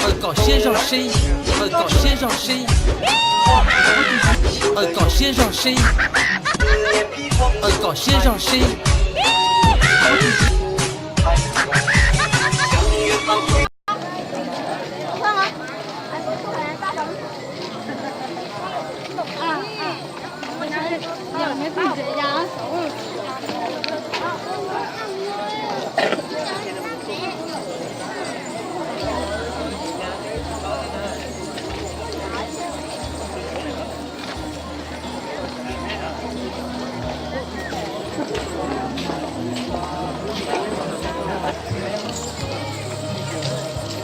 Qawm kom siab zog seb, qawm kom siab zog seb, qawm kom siab zog seb, qawm kom siab zog seb.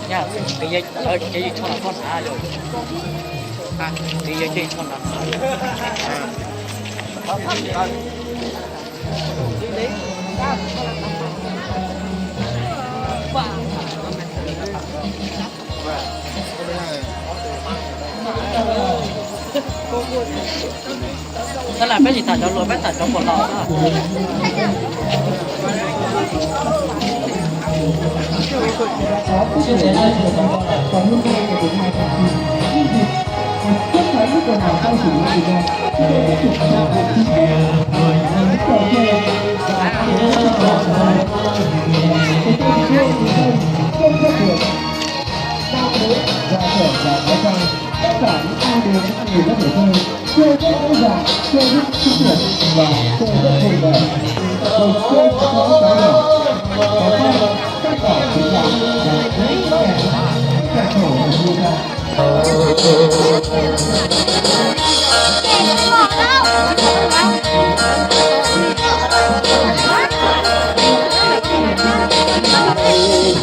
Nyab, kev yog, kev yog tsho no koj hnav yom? Kev yog cej tsho no. Tab sis peb tsis tham cov hluas, peb tham cov puas laus xwb. Ban tổ chức và thưởng và tái tăng tất cả những ai được các người có thể thuê, thuê các máy giặt, thuê các phương tiện và thuê các thùng bè, đồng thuê cho các cái máy giặt, có các tất cả tình trạng và các kẻ, các kẻ khổ của chúng ta.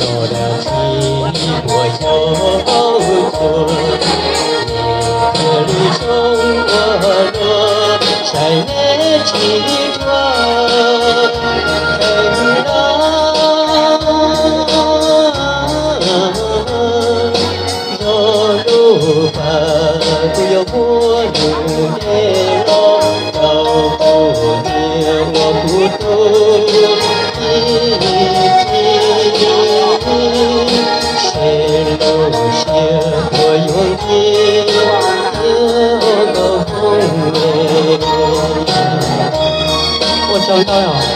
Los dag tsis puas xyaum ua txuas, nim qhia lub xyoob ua luaj, saib neb tsis ruam heev los. Nrog lub pas kuj yuav muab nug dej los rau kuv niam uas kuv tu ib txhis, seb lub siab puas yuav nti thiab ua nkauj hoob le. Ua tsaug ntau os.